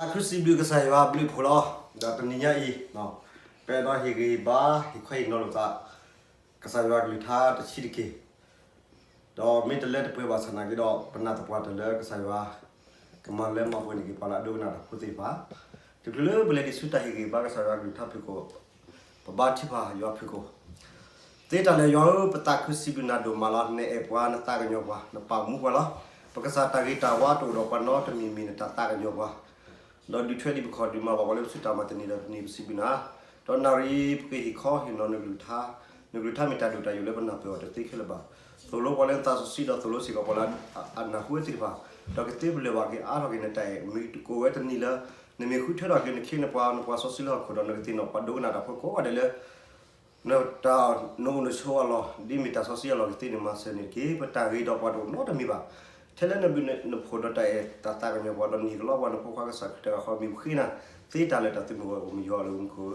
သးခုစံးဘျုးကစၢ်ယွၤအဘျုးအဖှိၣ်လီၤ. ဒီးတနံၤညါအံၤ, ပအဲၣ်ဒိးဟ့ၣ်ဂံၢ်ဟ့ၣ်ဘါ ဟ့ၣ်ခီဟ့ၣ်နီၤလိာ်သး ကစၢ်ယွၤကလုၢ်ကထါတဆံးတက့ၢ်. ဒီးမ့ၢ်တလၢတပှဲၤဘၣ်ဆၣ်နာ်က့ဒီး ပနာ်သပှၢ်တၢၢ်လၢကစၢ်ယွၤ ကမၤလၢမၤပှဲၤန့ၢ်က့ၤပှၤလၢအဒိကနၣ်တၢ်ဖိသ့ၣ်တဖၣ်, တချုးလၢပလဲၤဒံးဆူတၢ်ဟ့ၣ်ဂံၢ်ဟ့ၣ်ဘါကစၢ်ယွၤကလုၢ်ကထါဖုၣ်ကိာ် ပဘါထုကဖၣ်ယွၤဖုၣ်ကိာ် သ့တၢ်လၢယွၤဧၢ, ပသးခုစံးဘျုးနၤဒိၣ်မးလီၤ. နအဲၣ်ပှၤ နသးကညီၤပှၤ နပာ်မူပှၤလီၤ. ပကစၢ်တၢ်ဂ့ၤတၢ်ဝါတအိၣ်ဒီးပှၤနီတမံၤမံၤ နတၢ်သးကညီၤပှၤ ဒီးဒုးထွဲဒံးပခီၣ်ဒုးမၤဘၣ်ပှၤလၢပစုတၢ်မၤတနံၤဒီးတနံၤပစံးဘျုးနၤ, ဒီးနၣ်ရံၣ်ပကဟ့ၣ်ခီဟ့ၣ်နီၤနကလုၢ်ကထါ, နကလုၢ်ကထါမ့ၢ်တၢ်ဒိၣ်တၢ်ယိာ်လၢပနၢ်ပၢၢ်အီၤတသ့ခဲလၢာ်ဘၣ်. သိၣ်လိပှၤလၢနသးစီဆှံဒီးသိၣ်လိစ့ၢ်ကီးပှၤလၢအနၢ်ဟူဝဲသ့ၣ်တဖၣ်, ဒီးကသ့ပလၢၢ်ဘၣ်က့ၤအါထီၣ်က့ၤနတၢ်အဲၣ် မ့ၢ်တကိးဝဲတနံၤလၢ နမ့ၢ်ဃုထၢထီၣ်က့ၤနခ့နပှၤနပှၤစီဆှံလၢဟီၣ်ခိၣ်ဒီး နကသ့ၣ်နီၣ်ပှၤဒိကနၣ်တၢ်ဖိကိးဂၤဒဲးလၢ နတၢ်နအိၣ်နဆိးအလီၢ် ဒ်မ့ၢ်တၢ်စီဆှံအလီၢ်ကသ့န့ၣ် မၤစၢၤန့ၢ်တက့ၢ်. ပတၢ်ဂ့ၤဒီးပှၤတအိၣ်နီတမံၤဘၣ်. ထဲလၢနဘျုးနဖှိၣ်ဒီးတၢ်အဲၣ်တၢ်သးကညီၤပှၤဒီး နဟ့ၣ်ကလီပှၤနဖိခွါကစၢ်ခရံာ်တဂၤဃီ မ့ၢ်ပဃ့နၤ သ့တၢ်လၢတၢ်သုးမုၢ်ဂီၢ်ပူၤ မ့ၢ်ယွၤလၢမူခိၣ်ဧၢ,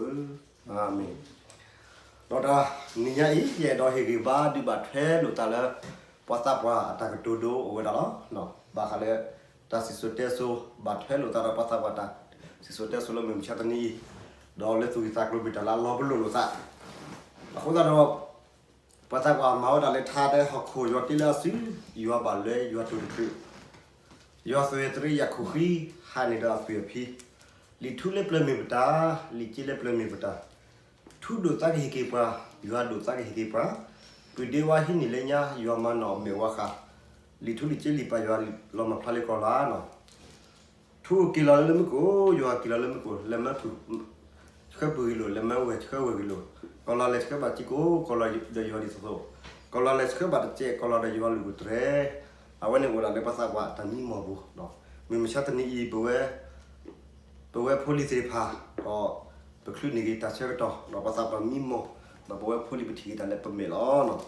အၤမ့ၣ်. ဒီးတနံၤညါအံၤ ယအဲၣ်ဒိးဟ့ၣ်ဂံၢ်ဘါဒုးဘၣ်ထွဲလိာ်သးလၢ ပှၤသးပှၢ်အတၢ်ကတိၤဒိအိၣ်ဝဲဒၣ်လီၤ. ဘၣ်ဃးလၢ တၢ်စံၣ်စိၤတဲစိၤ ဘၣ်ထွဲလိာ်သးဒီးပှၤသးပှၢ်တၢ်စံၣ်စိၤတဲစိၤလၢမုၢ်မဆါတနံၤအံၤ, ဒီးလၢသူၣ်ဂံၢ်သးကျိၤမ့ၢ်တၢ်လၢအလီၤပလိာ်လိာ်သး အဃိသတးဒီး ပှၤသးပှၢ်မၤဝဲဒၣ်လၢထါတဲဟီၣ်ခိၣ် ယွၤတ့လၢအစု, ယွၤဘၣ်လဲယွၤတိာ်တချုး, ယွၤသွဲၣ်တရံးယၤခိၣ်ဃံ, ဟးန့ၢ်ဒီးအသွံၣ်အဖံ, လံာ်ထူလၢပျၢၤမ့ၢ်ပတၢ်, လံာ်က့လၢပျၢၤမ့ၢ်ပတၢ်, ထူဒိၣ်သးကဟ့ၣ်က့ၤပှၤ, ယွၤဒိၣ်သးကဟ့ၣ်က့ၤပှၤ, ပုၢ်ဒ့ဝါဟံးန့ၢ်လၢညါ, ယွၤမၤနီၣ်မဲာ်ဝါဃး, လံာ်ထူလံာ်က့လံာ်ပာ်ယွၤလီၤမၢ်ဖျါလၢကီၢ်လါနီၤ ထူက့ၤလီၤလၢမူခိၣ်, ယွၤက့ၤလီၤလၢမူခိၣ်, လဲၤမၢဖုၣ်ဆှၢပုၢ်ဂ့ၤလိာ်, လဲၤမၢဝဲၢ်ဆှၢဝဲၢ်ဂ့ၤလိာ်, ကီၢ်လါလဲၤဆှၢဘၣ်စ့ၢ်ကီး ကီၢ်လါဒီးယွၤဒ်သိးသိး, ကီၢ်လါလဲၤဆှၢဘၣ်တစဲး ကီၢ်လါဒီးယွၤလုၢ်အိၣ်တြဲၤ, အဝဲန့ၣ်အိၣ်ဒၣ်လၢပှၤသးပှၢ်တၢ်မံမီၢ်ပူၤ, မုၢ်မဆါတနံၤအံၤ ပဝဲ ပဝဲဖိလံၤသ့ၣ်တဖၣ်, ဒီးပချုးန့ၢ်က့ၤတၢ်ဆၢကတီၢ်, ဒီးပှၤသးပှၢ်မံမီၢ်, ဒီးပဝဲဖိလံၤပထံၣ်က့ၤတၢ်လၢပမဲာ်လီၤ.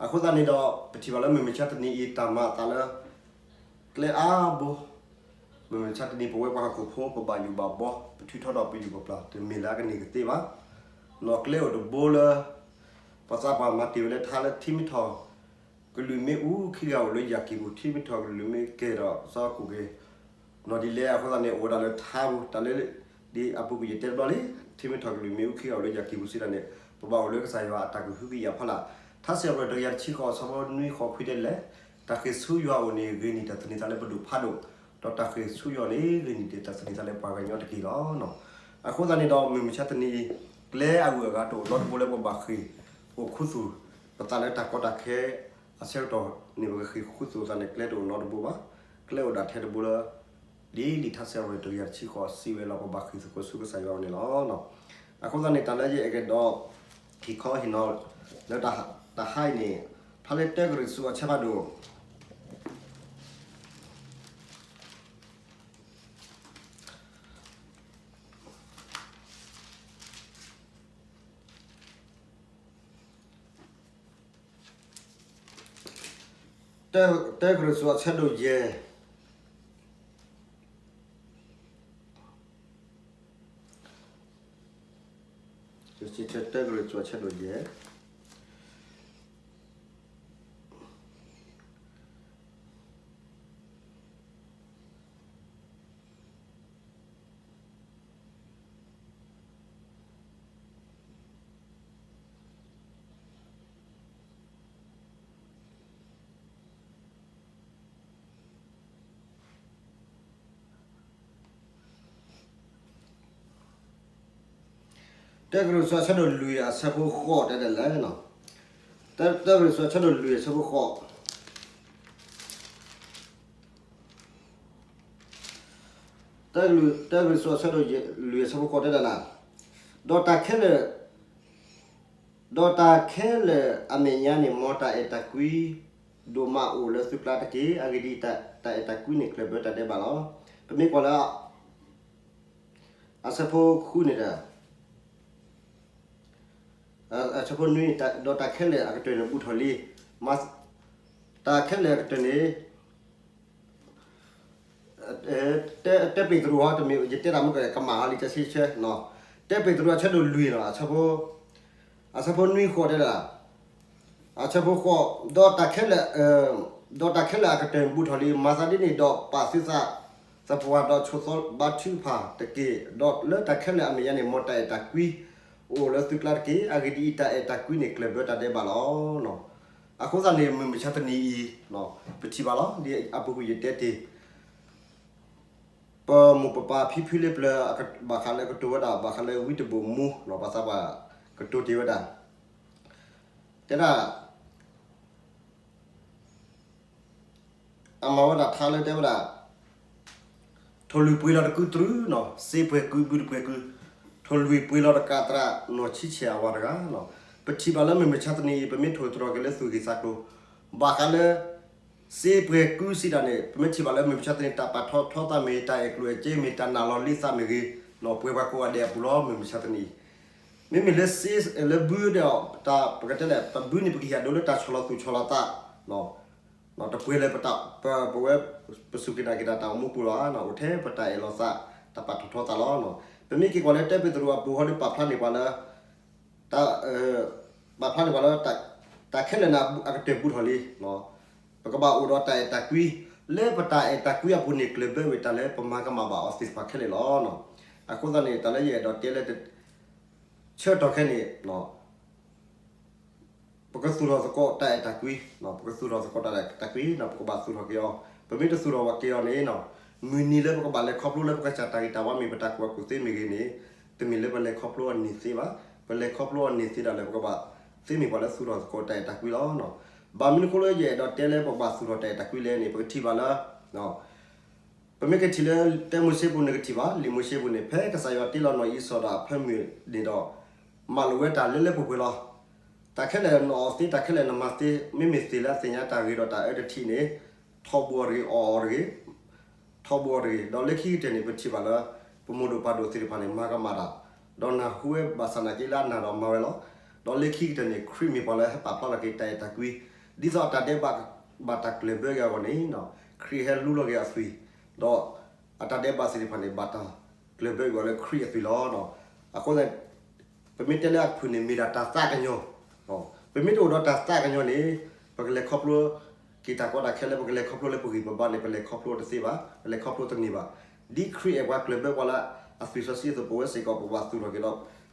အဃိသတးန့ၣ်ဒီး ပထံၣ်ဘၣ်လၢမုၢ်မဆါတနံၤအံၤ တၢ်မၤအသးလၢ ကျဲအါဘိ, မုၢ်မဆါတနံၤ ပဝဲပှၤဟီၣ်ခိၣ်ဖိ ပဘၣ်ယိၣ်ဘၣ်ဘီ, ပထုးထီၣ်ဒီးပယူၢ်ပပျၢ် တမ့ၢ်လၢအကန့ၢ်ကသ့ဘၣ်. နီၢ်ကျဲအိၣ်တဘိလၢ ပှၤသးပှၢ်မၤတ့ၢ်ဝဲလၢထါလၢ ထံမ့ၢ်ထီၣ်ကလုာ်မ့ၢ်အူ ခံဂၤအိၣ်လၢယၢ်ကံၢ်ပူၤ, ထံမ့ၢ်ထီၣ်ကလုာ်မ့ၢ်ကဲၤဒီးစီၤကိၣ်က့ၤ, နီၢ်ဒ်လဲၣ်အဃိသတးန့ၣ် အိၣ်ဝဲဒၣ်လၢထါပူၤ, တၢ်လၢ ဒ်အပူၤကွံာ်ယတဲတဘျီလံ, ထံမ့ၢ်ထီၣ်ကလုာ်မ့ၢ်အူ ခံဂၤအိၣ်လၢယၢ်ကံၢ်ပူၤစံးတၢ်န့ၣ် ပဘၣ်အိၣ်လၢကစၢ်ယွၤအတၢ်ကဟုကယာ်ဖီလာ်. ထါစံးပတြၢၤတကယၤတဆံဃိး အဆၢဖိနွံဃိးခွံတဲဒ်လဲၣ်, တၢ်ဃ့ၢ်ဆူယွၤအအိၣ်န့ၣ် ဂ့ၤန့ၢ်တၢ်သန့ၤသးလၢပဒိၣ်ဖးဒိၣ်, ဒီးတၢ်ဃ့ၢ်ဆူယွၤန့ၣ် ဂ့ၤန့ၢ်ဒံးတၢ်သန့ၤသးလၢပှၤကညီတက့ၢ်လီၤ. အဃိသတးန့ၣ်ဒီး မုၢ်မဆါတနံၤအံၤ ကျဲအဂုၤအဂၤတအိၣ်နီတဘိလၢပဘၣ်ဃ့ၢ်အိၣ်ခူသူၣ် ပသးလၢတၢ်ကီတၢ်ခဲအဆၢကတီၢ်န့ၣ် ပကဃ့ၢ်ခူသူၣ်သးန့ၣ် ကျဲတအိၣ်နီတဘိဘၣ်. ကျဲအိၣ်ဒၣ်ထဲတဘိလၢ ဒ်လံာ်ထါစံးပတြၢၤတကယၤတဆံဃိးစံးဝဲလီၤ ပဘၣ်ဃ့ၢ်သကိးဆူကစၢ်ယွၤအအိၣ်န့ၣ်လီၤ. အဃိသတးန့ၣ် တၢ်လၢယအဲၣ်ဒိး ဟ့ၣ်ခီဟ့ၣ်နီၤ လၢတၢ်ဟါအံၤန့ၣ် ဖဲလၢတၢကရံၣ်သူးအဆၢဖးဒိၣ် တၢကရံၣ်သူးအဆၢဒိၣ်ယဲၢ် တၢကရံၣ်သူးအဆၢဒိၣ်ယဲၢ် တၢကရံၣ်သူးအဆၢဒိၣ်လွံၢ်အဆၢဖိဃိးတဲဒ်လဲၣ်, တၢကရံၣ်သူးအဆၢဒိၣ်လွံၢ်အဆၢဖိဃိး တၢကရံၣ်သူးအဆၢဒိၣ်လွံၢ်အဆၢဖိဃိးတဲဒ်လဲၣ်, ဒီးတၢ်ခဲလၢာ် ဒီးတၢ်ခဲလၢာ်အမဲာ်ညါန့ၣ် မ်တၢ်အဲၣ်တၢ်ကွံ ဒိၣ်မးအိၣ်လၢသုကျါတက့ၢ်. အဂ့ၢ်ဒ်အံၤ, တၢ်အဲၣ်တၢ်ကွံန့ၣ် ကျၢၢ်ဘၢတၢ်ဒဲးဘးလီၤ. ပမ့ၢ်ကွၢ်လၢ အဆၢဖိဃုန့ၣ်ဒီး အဆၢဖိနွံ ဒီးတၢ်ခဲလၢာ်အကတၢၢ်န့ၣ် ဘူးထီၣ်လံ. တၢ်ခဲလၢာ်အကတၢၢ်န့ၣ် တၢ တၢပ့းတရူးဟီ တမ့ၢ်ယတဲတၢ်မ့ၢ်ကမၣ်ဟီလံ တၢ်ဆံဆၢ, တၢပ့းတရူးအဆၢဒိၣ်လွံၢ်နီၤ အဆၢဖိ အဆၢဖိနွံဃိးတဲဒၣ်, အဆၢဖိဃိး, ဒီးတၢ်ခဲလၢာ်, ဒီးတၢ်ခဲလၢာ်အကတၢၢ်ဘူးထီၣ်လံ. မၤသးဒ်န့ၣ်ဒီးပာ်သုသး သပှၢ်ဒီးဆိးသီဘါထုကဖၣ်တက့ၢ်. ဒီးလၢတၢ်ခဲလၢာ်အမဲာ်ညါန့ၣ် မ်တၢ်အဲၣ်တၢ်ကွံအိၣ်လၢသုကျါတက့ၢ်. အဂ့ၢ်ဒ်အံၤ, တၢ်အဲၣ်တၢ်ကွံန့ၣ် ကျၢၢ်ဘၢတၢ်ဒဲးဘးလီၤ. အဃိသတးန့ၣ် မုၢ်မဆါတနံၤအံၤ ပထံၣ်ဘၣ်လီၤ. ဒ်အပူၤကွံာ်ယတဲတ့ၢ် ပမိၢ်ပပၢ်ဖံဖုလၢပျၢၤ ဘၣ်ဃးလၢကတိၤဝဲဒၣ် ဘၣ်ဃးလၢဝံတဘိၣ်မူ ပှၤသးပှၢ်ကတိၤတ့ၢ်ဝဲဒၣ်, တဲဒၣ် အမၤဝဲဒၣ်ထါလၢတဲဝဲဒၣ်, ထိၣ်လွံၢ်ပှ့ၤလီၤတကုတြူးနီၤ, စ့ပှဲၤကုဘုတပှဲၤကု, ထိၣ်လွံၢ်ပှ့ၤလီၤတကးသရၣ် နီၢ်ဆံဆဲးအဝၤတဂၤနီၤ. ပထံၣ်ဘၣ်လၢမုၢ်မဆါတနံၤအံၤ ပမ့ၢ်ထိၣ်သတြီၤက့ၤလၢသူၣ်ဂ့ၤသးကျိၤ ဘၣ်ဃးလၢ စ့ပှဲၤကုစံးဒၣ်န့ၣ် ပမ့ၢ်ထံၣ်ဘၣ်လၢမုၢ်မဆါတနံၤ တၢ်ပာ်ထီၣ်ထီသးမ့ၢ်ဂ့ၤ, တၢ်အဲၣ်ကျိၣ်အဲၣ်စ့မ့ၢ်ဂ့ၤ, တၢ်နာ်လီၤလံသးမ့ၢ်ဂ့ၤ, ပှဲၤပှၤကိးဂၤဒဲးအပူၤလီၤ မုၢ်မဆါတနံၤအံၤ. မ့မ့ၢ်လၢစ့လၢဘုဒီး တၢ်ပကတဲလဲၣ် ပဘုန့ၣ် ပကဟံးအဒိလၢတၢ်ဆီၣ်လီၤသူၣ်ဆီၣ်လီၤသး တပှဲၤလၢပဝဲ ပစူၢ်က့ၤနာ်က့ၤတၢ်အိၣ်မူပူၤလီၤ. အိၣ်ထဲပတၢ်အဲၣ်လီၤသး တၢ်ပာ်ထီၣ်ထီသးလီၤ. ပမ့ၢ်က့ၤကွၢ်လၢတၢ်ပ့းတရူးအပူၤဟီဒီး ပာ်ဖျါန့ၢ်ပှၤလၢ ပာ်ဖျါန့ၢ်ပှၤလၢ တၢ်ခဲလၢာ်န့ၣ်အကတၢၢ်ဘူးထီၣ်လံ. ပကဘၣ်အိၣ်ဒီးတၢ်အဲၣ်တၢ်ကွံ, လၢပတၢ်အဲၣ်တၢ်ကွံအပူၤန့ၣ် ကျၢၢ်ဘၢဝဲတၢ်လၢပမၤကမၣ်ဘၣ်အီၤသ့ၣ်တဖၣ်ခဲလၢာ်လီၤ. အဃိသတးန့ၣ် တၢ်လၢယအဲၣ်ဒိးတဲလၢ ဆၢကတီၢ်ခဲအံၤန့ၣ် ပကသူၣ်ထီၣ်သကိးတၢ်အဲၣ်တၢ်ကွံ, ပကသူၣ်ထီၣ်သကိးတၢ်အဲၣ်တၢ်ကွံ ပကဘၣ်သူၣ်ထီၣ်က့ၤအီၤ. ပမ့ၢ်တသူၣ်ထီၣ်က့ၤအီၤန့ၣ် မုၢ်နံၤလၢပကဘၣ်လဲၤခီဖျိလၢပကစၢ်တၢ်ဂ့ၤတၢ်ဝါမ့ၢ်ပတၢ်ကူၣ်ဘၣ်ကူၣ်သ့မ့ၢ်ဂ့ၤန့ၣ် တမ့ၢ်လၢပလဲၤခီဖျိအီၤန့ၣ်သ့ဘၣ်. ပလဲၤခီဖျိအီၤန့ၣ်သ့ဒၣ်လဲာ် ပကဘၣ်သ့မ့ၢ်ပှၤလၢသူၣ်ထီၣ်သကိးတၢ်အဲၣ်တၢ်ကွံလီၤ. ဘၣ်မနုၤအဃိလၢယအဲၣ်ဒိးတဲလၢပကဘၣ်သူၣ်ထီၣ်တၢ်အဲၣ်တၢ်ကွံလဲၣ်န့ၣ် ပကထံၣ်ဘၣ်လၢ ပမ့ၢ်ကထံၣ်လၢတၢမိၤၡ့ပူၤန့ၣ် ကထံၣ်ဘၣ် လံာ်မိၤၡ့ပူၤန့ၣ် ဖဲကစၢ်ယွၤတ့လီၤနီၢ်အံၣ်စီၤဒီးအဖၢမုၢ်န့ၣ်ဒီး မၤလိာ်ဝဲတၢ်လၢလၢပှဲၤပှဲၤလီၤ. တၢ်ခဲလၢာ်နအီၣ်သ့ တၢ်ခဲလၢာ်နမၤသ့ မ့မ့ၢ်သ့ၣ်လၢအသ့ၣ်ညါတၢ်ဂ့ၤဒီးတၢ်အၢတထံးန့ၣ် ထီဘိအီၤတဂ့ၤ အီၣ်အီၤတဂ့ၤ ထီဘိအီၤတဂ့ၤ. ဒီးလၢခံကတၢၢ်န့ၣ် ပထံၣ်ဘၣ်လၢ ပမိၢ်ဒိၣ်ပၢ်ဒိၣ်သ့ၣ်တဖၣ်န့ၣ် မၤကမၣ်တၢ် ဒီးနၢ်ဟူဝဲဘၣ်ဆၣ်နာ်က့လၢအနာ်ဒီးမၤဝဲလီၤ. ဒီးလၢခံကတၢၢ်န့ၣ် ခရံာ်မ့ၢ်ပှၤလၢဟဲပာ်ဖျါလီၤက့ၤတၢ်အဲၣ်တၢ်ကွံ ဒ်သိးအတၢ်ဒဲးဘးဘၣ်တၢ်ကျၢၢ်ဘၢက့ၤအဂီၢ်န့ၣ် ခရံာ်ဟဲလူလီၤက့ၤအသွံၣ် ဒီးအတၢ်ဒဲးဘးသ့ၣ်တဖၣ်န့ၣ် ဘၣ်တၢ်ကျၢၢ်ဘၢက့ၤအီၤလၢခရံာ်အသွံၣ်လီၤ. အဃိသတး ပမ့ၢ်တဲလၢအဖုၣ်န့ၣ် မ့ၢ်ဒၣ်တၢ်သးကညီၤ, ပမ့ၢ်တအိၣ်ဒီးတၢ်သးကညီၤန့ၣ် ပကလဲၤခီဖျိက့ၤတၢ်ကီတၢ်ခဲလၢ ပကလဲၤခီဖျိလၢပဂံၢ်ပဘါန့ၣ် ပလဲၤခီဖျိတသ့ဘၣ်, ပလဲၤခီဖျိတန့ၢ်ဘၣ်. ဒ်ခရံာ်အဲၣ်ပှၤကျၢၢ်ဘၢပှၤလၢအသွံၣ်စီဆှံအသိး ပဝဲစ့ၢ်ကီး ပကဘၣ်သူၣ်ထီၣ်က့ၤဒီး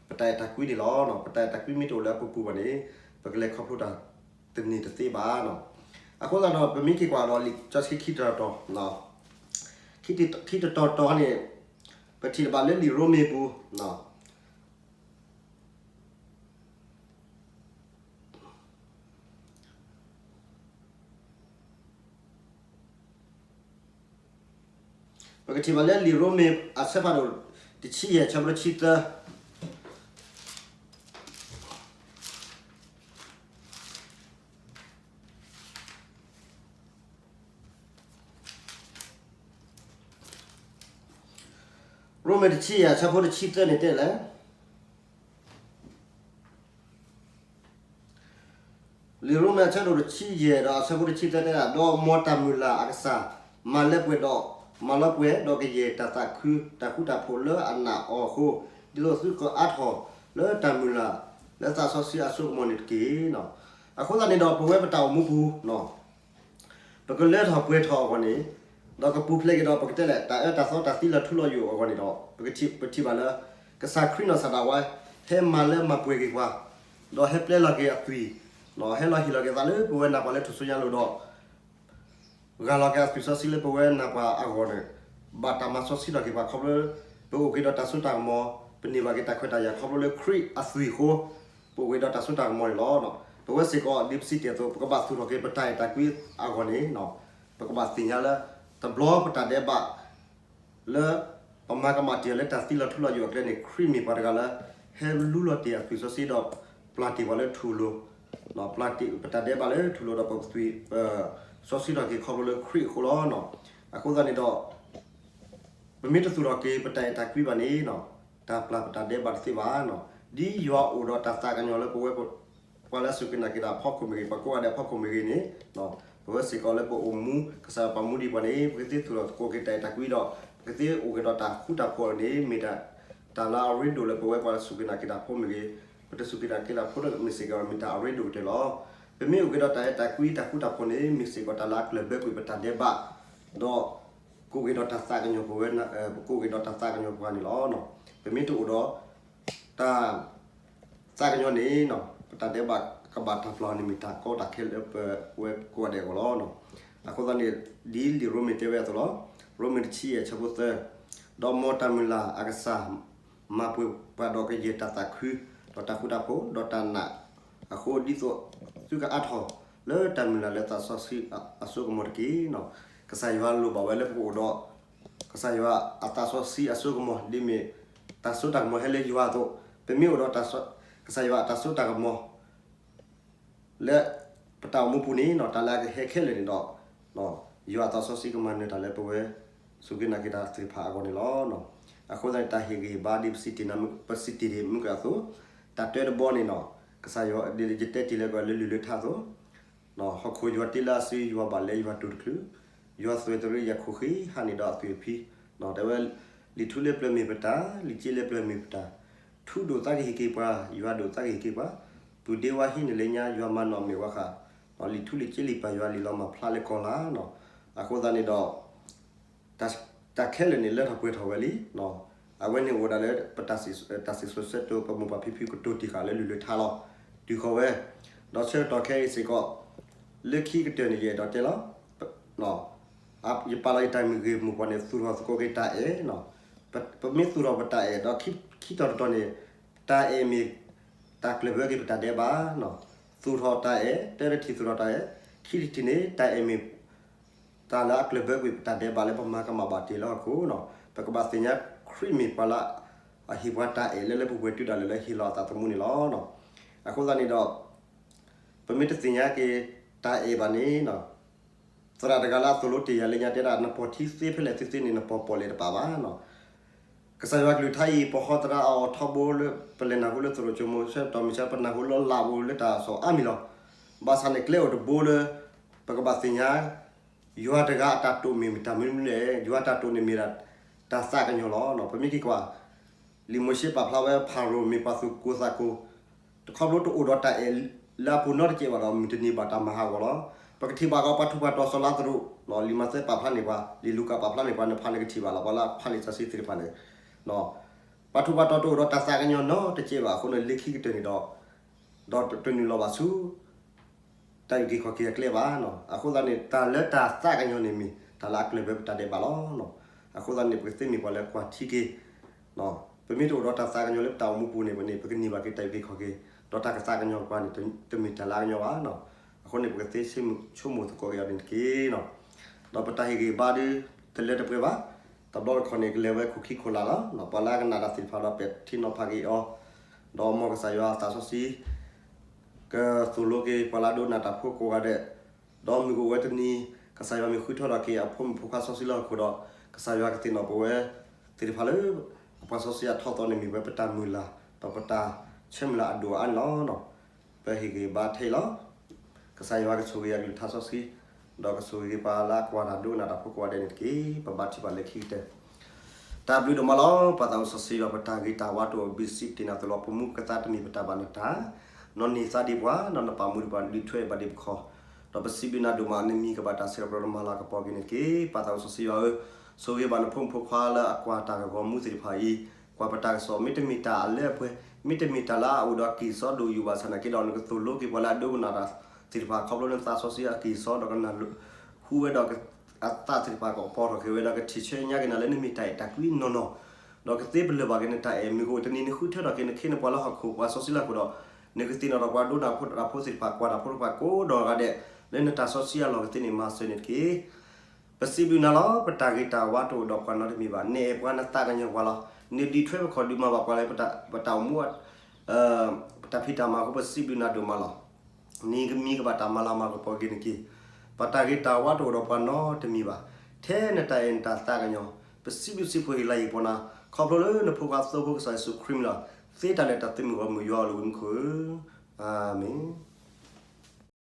ပတၢ်အဲၣ်တၢ်ကွံန့ၣ်လီၤ. ပတၢ်အဲၣ်တၢ်ကွံမ့ၢ်တအိၣ်လၢအပူၤပူၤဘၣ်န့ၣ် ပကလဲၤခီဖျိတၢ်တန့ၢ်တသ့ဘၣ်. အဃိသတးဒီး ပမ့ၢ်က့ၤကွၢ်ဒီးလံာ်စီဆှံခံတီၤတီၤ, ခံတီၤတီၤန့ၣ် ပထံၣ်ဘၣ်လၢလံာ်ရိမ့ၤပူၤ ပကထံၣ်ဘၣ်လၢလံာ်ရိမ့ၤအဆၢဖးဒိၣ်တဆံယဲၢ် အဆၢဖိတဆံသၢ, ရိမ့ၤတဆံယဲၢ် အဆၢဖိတဆံသၢန့ၣ်တဲလဲၣ်. လံာ်ရိမ့ၤအဆၢဒိၣ်တဆံယဲၢ်ဒီးအဆၢဖိတဆံသၢတဲဒၣ်, ဒီးမ်တၢ်မုၢ်လၢ်အကစၢ် မၤလၢပှဲၤဒီး မၤလၢပှဲၤဒီးကယဲၢ်တၢ်သးခု တၢ်ဃူတၢ်ဖိးလၢအနာ်အီၤအဃိ, ဒ်သိးသုကအါထီၣ်လၢတၢ်မုၢ်လၢ်လၢသးစီဆှံအစိကမီၤန့ၣ်တက့ၢ်. အဃိသတးန့ၣ်ဒီး ပဝဲပတၢ်အိၣ်မူပူၤ ပကလၢထီၣ်ပှဲၤထီၣ်အဂီၢ်န့ၣ်, ဒီးကပူၤဖျဲးက့ၤဒီး ပကတဲလဲၣ် တၢ်အၢတၢ်သီတၢ်သံလီၤထူလီၤယိာ်အဂီၢ်န့ၣ်ဒီး ပကထံၣ် ပထံၣ်ဘၣ်လၢ ကစၢ်ခရံာ်နီၢ်ကစၢ်ဒၣ်ဝဲ ဟဲမၤလၢမၤပှဲၤက့ၤပှၤ, ဒီးဟဲပျဲလီၤက့ၤအသွံၣ်, ဟဲလီၤဟ့ၣ်လီၤက့ၤသးလၢပဝဲနၢ်ပှၤလၢထူၣ်စုညါလိၤဒီး ဂၢ်လီၤက့ၤအသွံၣ်စီဆှံလၢပဝဲနၢ်ပှၤအဂီၢ်န့ၣ်, ဘၣ်တၢ်မၤစီဆှံထီၣ်က့ၤပှၤခီဖျိ ပအိၣ်က့ၤဒီးတၢ်စိတၢ်ကမီၤ, ပန့ၢ်ဘၣ်က့ၤတၢ်ခွဲးတၢ်ယာ်ခီဖျိလၢခရံာ်အသွံၣ်အဃိ, ပအိၣ်က့ၤဒီးတၢ်စိတၢ်ကမီၤန့ၣ်လီၤ. ပဝဲစ့ၢ်ကီး ဒ်ပစံးတ့ၢ်အသိး ပကဘၣ်သူၣ်ထီၣ်က့ၤပတၢ်အဲၣ်တၢ်ကွံအဂီၢ်န့ၣ်, ပကဘၣ်သ့ၣ်ညါလၢ တဘျီပတၢ်ဒဲးဘး လၢပမၤကမၣ်တ့ၢ်အီၤလၢတၢ်သံလီၤထူလီၤယိာ်အကျဲန့ၣ် ခရံာ်မ့ၢ်ပှၤတဂၤလၢ ဟဲလူလီၤတ့ၢ်အသွံၣ်စီဆှံဒီး ပျၢ်တ့ၢ်ပှၤလၢထူၣ်လိၤ, ပျၢ်တ့ၢ်ပတၢ်ဒဲးဘးလၢထူၣ်လိၤဒီးပသွံၣ် စီဆှံထီၣ်က့ၤခီဖျိလၢခရံာ်အဃိလီၤ. အဃိသတးန့ၣ်ဒီး ပမ့ၢ်တသူၣ်ထီၣ်က့ၤပတၢ်အဲၣ်တၢ်ကွံဘၣ်န့ၣ်, တၢ်ပျၢ်ပတၢ်ဒဲးဘးတသ့ဘၣ်. ဒ်ယွၤအိၣ်ဒီးတၢ်သးကညီၤလၢပဝဲ ပှၤလၢအစူၢ်က့ၤနာ်က့ၤတၢ်အဖီခိၣ်မ့ၢ်ဂ့ၤ, ပှၤကိးဂၤဒဲးအဖီခိၣ်မ့ၢ်ဂ့ၤန့ၣ်, ပဝဲစ့ၢ်ကီးလၢပအိၣ်မူ ကစၢ်ယွၤပာ်မူဒံးပှၤန့ၣ် ပကသ့သူၣ်ထီၣ်သကိးက့ၤတၢ်အဲၣ်တၢ်ကွံဒီး ပကသ့အိၣ်က့ၤဒီးတၢ်ဃူတၢ်ဖိးန့ၣ် မ့ၢ်ဒၣ်တၢ်လၢအရ့ဒိၣ်လၢပဝဲ ပှၤလၢစူၢ်က့ၤနာ်က့ၤတၢ်ဖိမ့ၢ်ဂ့ၤ, ပတစူၢ်က့ၤနာ်က့ၤတၢ်ဖိဒီးမ့ၢ်စ့ၢ်ကီး မ့ၢ်တၢ်အရ့ဒိၣ်ကတၢၢ်လီၤ. ပမ့ၢ်အိၣ်က့ၤဒီးတၢ်အဲၣ်တၢ်ကွံ တၢ်ဃူတၢ်ဖိးန့ၣ် မ့ၢ်စ့ၢ်ကီးတၢ်လၢအကျၢၢ်ဘၢကွံာ်ပတၢ်ဒဲးဘး, ဒီး ပကိးက့ၤဒီးတၢ်သးကညီၤပဝဲ, ပကိးက့ၤဒီးတၢ်သးကညီၤပှၤန့ၣ်လီၤ. ပမ့ၢ်တအိၣ်ဒီးတၢ်သးကညီၤန့ၣ် ပတၢ်ဒဲးဘးကဘၣ်တၢ်ပျီန့ၣ်မ့ၢ်တၢ်ကီတၢ်ခဲလၢပဝဲကိးဂၤဒဲးအဂီၢ်လီၤ. အဃိသတးန့ၣ် ဒ်လံာ်ရိမ့ၤတဲဝဲအသိးလီၤ. ရိမ့ၤတဆံယဲၢ်ဆၢဖိသၢ, ဒီးမ်တၢ်မုၢ်လၢ်အကစၢ် မၤပှဲၤပှၤဒီးကယဲၢ်တၢ်သးခု, ဒီးတၢ်ဃူတၢ်ဖိး, ဒီးတၢ်နာ်အဃိ ဒ်သိးသုကအါထီၣ်လၢတၢ်မုၢ်လၢ်လၢသးစီဆှံအစိကမီၤတက့ၢ်. ကစၢ်ယွၤလိၣ်ဘၣ်ဝဲလၢပကအိၣ်ဒီး ကစၢ်ယွၤအသးစီဆှံအစိကမီၤ ဒ်မ့ၢ်တၢ်စိတၢ်ကမီၤဟဲလၢယွၤအသိး, ပမ့ၢ်အိၣ်ဒီးကစၢ်ယွၤအတၢ်စိတၢ်ကမီၤ လၢပတၢ်အိၣ်မူပူၤန့ၣ် တၢ်လၢအကဟဲခဲလၢာ်န့ၣ်ဒီး ယွၤအသးစီဆှံကမၤနၢၤတၢ်လၢပဝဲ စူၢ်က့ၤနာ်က့ၤတၢ်သ့ၣ်တဖၣ်အဂီၢ်န့ၣ်လီၤ. အဃိသတးန့ၣ် တၢ်ဟ့ၣ်ဂံၢ်ဟ့ၣ်ဘါဒ်ပစံးတ့ၢ်, ပစံးတ့ၢ်မုၢ်ကၢအသိး, တၢ်တၢတဘီန့ၣ် ကစၢ်ယွၤ ယတဲတ့ၢ်လၢကလၢလုၢ်လၢထါအသိး ဟီၣ်ခိၣ်ယွၤတ့လၢအစု ယွၤဘၣ်လၢယွၤတူၢ်တချုး, ယွၤသွဲၣ်တရံးယၤခိၣ်ဃံ ဟးန့ၢ်ဒီးအသွံၣ်အဖံ, တဲဝဲ လံာ်ထူလၢပျၢၤမ့ၢ်ပတၢ်, လံာ်စ့လၢပျၢၤမ့ၢ်ပတၢ်, ထူဒိၣ်သးကဟ့ၣ်က့ၤပှၤ, ယွၤဒိၣ်သးကဟ့ၣ်က့ၤပှၤ, ပုၢ်ဒ့ဝါဟံးန့ၢ်လၢညါ ယွၤမၤနီၣ်မ့ၢ်ဝဲဃး, လံာ်ထူလံာ်စ့လံာ်ပၢ်ယွၤလံာ်လီၤမၢ်ဖျါလၢကီၢ်လၢ်, အဃိသတးန့ၣ်ဒီး တၢ်ခဲလၢာ်န့ၣ်လၢထီၣ်ပှဲၤထီၣ်ဝဲလံ. အဝဲန့ၣ်အိၣ်ဒၣ်လၢပ တၢ်စံၣ်စိၤဆၢကတီၢ် ပမိၢ်ပၢ်ဖံဖုကတိၤတံၢ်ဃာ်လၢလုၢ်လၢထါလီၤ. တုၤဃီၤဝဲ, ဒီးဆၢကတီၢ်ခဲအံၤစ့ၢ်ကီး လၢခံကတၢၢ်န့ၣ် ယအဲၣ်ဒိးတဲလီၤ. ယပာ်လီၤယတၢ်မ့ၢ်ဂ့ၤမိၢ်ပှၢ်န့ၣ် သူၣ်ထီၣ်သကိးက့ၤတၢ်အဲၣ်, ပမ့ၢ်သူၣ်ထီၣ်ပတၢ်အဲၣ်ဒီး ခံထီၣ်တတီၤန့ၣ် တၢ်အဲၣ်မ့ၢ်တၢ်ကျၢၢ်ဘၢက့ၤပတၢ်ဒဲးဘး, သူၣ်ထီၣ်တၢ်အဲၣ် တၢတထံၣ်သူၣ်ထီၣ်တၢ်အဲၣ်, ခံထံၣ်န့ၣ် တၢ်အဲၣ်မ့ၢ် တၢ်လၢအကျၢၢ်ဘၢကွံာ်ပတၢ်ဒဲးဘးလၢပမၤကမၣ်ဘၣ်တ့ၢ်လၢဟီၣ်ခိၣ်, ပကဘၣ်သ့ၣ်ညါခရံာ်မ့ၢ်ပှၤလၢ အဟ့ၣ်ပှၤတၢ်အဲၣ်လၢလၢပှဲၤပှဲၤတုၤဒၣ်လဲာ်လၢဟ့ၣ်လီၤအသးသမူန့ၣ်လီၤ. အဃိသတးန့ၣ်ဒီး ပမ့ၢ်တသ့ၣ်ညါက့ၤတၢ်အဲၣ်ဘၣ်န့ၣ်, သရၣ်တဂၤလၢအသိၣ်လိတ့ၢ်ယၤလၢညါတဲဒၣ် နပိာ်ထံသ့ဖဲလဲၣ်သ့သ့န့ၣ် နပိာ်ပိာ်လဲၤတပာ်ဘၣ် ကစၢ်ယွၤကလုၢ်ကထါအံၤ ပဟီသရၣ်အီၤထီဘိလၢ ပလဲၤနၢ်ဟူလၢသရိာ်ကၠိမိၤဆၢကတီၢ်မုၢ်ဆါ ပနၢ်ဟူလၢလၢ်ဘိလၢတၢ်စီၤအါမံၤလီၤ. ဘၣ်ဆၣ်န့ၣ်ကျဲအိၣ်တဘိလၢ ပကဘၣ်သ့ၣ်ညါ ယွၤတဂၤအတၢ်တိာ်မ့ၢ်မ့ၢ်တၢ်မနုၤလဲၣ်, ယွၤတၢ်တိာ်န့ၣ်မ့ၢ်ဒၣ်တၢ်သးကညီၤလီၤ. ပမ့ၢ်က့ၤကွၢ် လံာ်မိၤၡ့ပာ်ဖျါဝဲ ဖၤရိၤမ့ၢ်ပှၤသူၣ်ကိၢ်သးကိၤ တခီဖျိတအိၣ်ဒီးတၢ်အဲၣ်လၢအပူၤနီတစဲးဘၣ်ဒီး မုၢ်တနံၤဘၣ်တၢ်မၤဟးဂီၤလီၤ. ပကထံၣ်ဘၣ်ကီးပှၤထူးပှၤတီၤစီၤလါသရူး, လံာ်မးသဲပာ်ဖျါန့ၢ်ပှၤ, လံာ်လူၤကၣ်ပာ်ဖျါန့ၢ်ပှၤ နဖးန့ၣ်ကထံၣ်ဘၣ်လီၤ. ပှၤလၢအဖးလံာ်စီဆှံသ့ၣ်တဖၣ်န့ၣ် ပှၤထူးပှၤတီၤတအိၣ်ဒီးတၢ်သးကညီၤနီတစဲးဘၣ်အဃိန့ၣ် လၢခံကတၢၢ်န့ၣ်ဒီး ဒီးတနုာ်လီၤဘၣ်ဆူ တၢ်အုၣ်က့ၤခီၣ်က့ၤအကျဲဘၣ်. အဃိသတးန့ၣ် တၢ်လၢတၢ်သးကညီၤန့ၣ်မ့ၢ် တၢ်လၢအကျၢၢ်ဘၢပတၢ်ဒဲးဘးလီၤ. အဃိသတးန့ၣ် ပကသ့မ့ၢ်ပှၤလၢကွၢ်ထံက့ၤ ပမ့ၢ်တအိၣ်ဒီးတၢ်သးကညီၤလၢပတၢ်အိၣ်မူပူၤန့ၣ် ပန့ၣ် ပကန့ၢ်ဘၣ်က့ၤတၢ်အုၣ်က့ၤခီၣ်က့ၤ, ဒီးတၢ်ကသးကညီၤပှၤန့ၣ် တမ့ၢ်တၢ်လၢအကညီၤဘၣ်. အဃိန့ၣ် ပကသ့ဆိကမိၣ်သကိးက့ၤအီၤန့ၣ်တက့ၢ်. ဒီးပတၢ်ဟ့ၣ်ဂံၢ်ဘါဒု တလၢတပှဲၤဘၣ်. တဘျီတခီၣ်န့ၣ် ကလဲၤဝဲခိၣ်ခံခိၣ်လာ်လီၤ. ပှၤလၢအကနၣ်တၢ်သ့ၣ်တဖၣ်ဒီး ပဲာ်ထံနီၤဖးက့ၤအီၤ, ဒီးမ်ကစၢ်ယွၤအသးစီဆှံ ကသိၣ်လိက့ၤပှၤလၢအဒိကနၣ်တၢ်ဖိကိးဂၤဒဲး, ဒီးမုၢ်ကအိၣ်ဝဲတနံၤ ကစၢ်ယွၤမ့ၢ်ဃုထၢထီၣ်က့ၤအဖိမုၣ်ဖိခွါစီဆှံလၢဟီၣ်ခိၣ်ဒီး ကစၢ်ယွၤကသ့ၣ်နီၣ်ပဝဲသ့ၣ်တဖၣ်လၢ အပှၤစီဆှံအထီၣ်သီန့ၣ် မ့ၢ်ဝဲပတၢ်မုၢ်လၢ် ဒီးပတၢ်ဆၢမုၢ်လၢ်အဒိၣ်အါန့ၣ်လီၤ. ပဟ့ၣ်ဂံၢ်ဘါထဲအံၤလီၤ. ကစၢ်ယွၤကဆိၣ်ဂ့ၤအကလုၢ်ကထါစီဆှံ, ဒီးကဆိၣ်ဂ့ၤပှၤလၢအကွၢ်တၢ်ဒိကနၣ်တၢ်ဖိကိးဂၤဒဲးန့ၣ်တက့ၢ်. ပဘါထုကဖၣ်လၢခံကတၢၢ် တၢ်ဘျုးဒိၣ်မးလီၤ. ပၢ်သးစီဆှံယွၤ ပတၢ်ဂ့ၤတၢ်ဝါတအိၣ်ဘှံးစံးတ့ၢ်နၤအသိးလီၤ. ပမူပကသါတမ့ၢ်ပတၢ်ဘၣ်နတၢ်, နီၢ်န့ၢ်သါဒံးပှၤ, ဒီးနပာ်မူဒံးပှၤဒုးထွဲဘၣ်ဒံးပခီၣ်, ဒီးပစံးဘျုးနၤဒိၣ်မး နမံၤကဘၣ်တၢ်ဆဲးကပီၤဒီးမၤလၤကပီၤက့ၤန့ၣ်တက့ၢ်. ပၢ်သးစီဆှံယွၤဧၢ, ဆိၣ်ဂ့ၤဘၣ်နဖိမုၣ်ဖိခွါလၢအကွၢ်တၢ်ဂီၤမူသ့ၣ်တဖၣ်အံၤ, ကွၢ်ပတၢ်ကစီၣ် မ့တမ့ၢ်တၢ်အလၢအပှဲၤ, မ့တမ့ၢ်တၢ်လၢအအိၣ်ဒီးအကံၢ်စီဒိၣ်ယိာ်ဘၣ်ဆၣ်နာ်က့ဒီး နကသိၣ်လိက့ၤပှၤလၢအဒိကနၣ်တၢ်သ့ၣ်တဖၣ် ခီဖျိလၢနသးစီဆှံအကံၢ်စီဒီးကနၢ်ဟူဝဲဒီး အသးသ့ၣ်တဖၣ် ကပိာ်ထီၣ်က့ၤဝဲဒီး ကထံၣ်ဆၢညါက့ၤနၤလၢနမ့ၢ်တၢ်အဲၣ်တၢ်ကွံနီၢ်နီၢ်, ဒီးကသ့ပလၢၢ်ဘၣ်က့ၤနတၢ်အဲၣ် မုၢ်ကအိၣ်တနံၤ နဃုထၢထီၣ်က့ၤနခ့နပှၤလၢဟီၣ်ခိၣ် ပှၤစီဆှံလၢဟီၣ်ခိၣ်ဒီး နကသ့ၣ်နီၣ်ထီၣ်ပှၤဒိကနၣ်ဖိတၢ်ဖိသ့ၣ်တဖၣ် ကွၢ်တၢ်ဖိတဖၣ်ကိးဒီးဂၤဒဲး လၢနတၢ်စီဆှံအလီၢ်ကသ့န့ၣ် မၤစၢၤန့ၣ်တက့ၢ်. ပစံးဘျုးနၤလီၤ. ပတၢ်ဂ့ၤတၢ်ဝါတအိၣ်ဒီးပှၤနီတမံၤဘၣ်. နအဲၣ်ပှၤနသးကညီၤပှၤလီၤ. နဒုးထွဲပခီၣ်ဒုးမၤဘၣ်ပှၤလၢ ပတၢ်အိၣ်မူ ပတၢ်ဖံးတၢ်မၤအဃိ ပစံးဘျုးနၤဒိၣ်မးလီၤ. နမံၤကဘၣ်တၢ်မၤလၤမၤကပီၤက့ၤန့ၣ်တက့ၢ်. ပတၢ်ဂ့ၤတၢ်ဝါတအိၣ်ဒီးပှၤနီတမံၤဘၣ်. ထဲနတၢ်အဲၣ်နတၢ်သးကညီၤ ပစံးဘျုးစံးဖှိၣ်ဟ့ၣ်လၤဟ့ၣ်ကပီၤနၤ ခီဖျိလၢနဖိခွါသိဖိကစၢ်ယ့ၣ်ၡူးခရံာ်မံၤလီၤ. သ့တၢ်လၢတၢ်သုးမုၢ်ဂီၢ်မုၢ်ယွၤအလိၤဝံမူခိၣ်ဧၢ, အၤမ့ၣ်.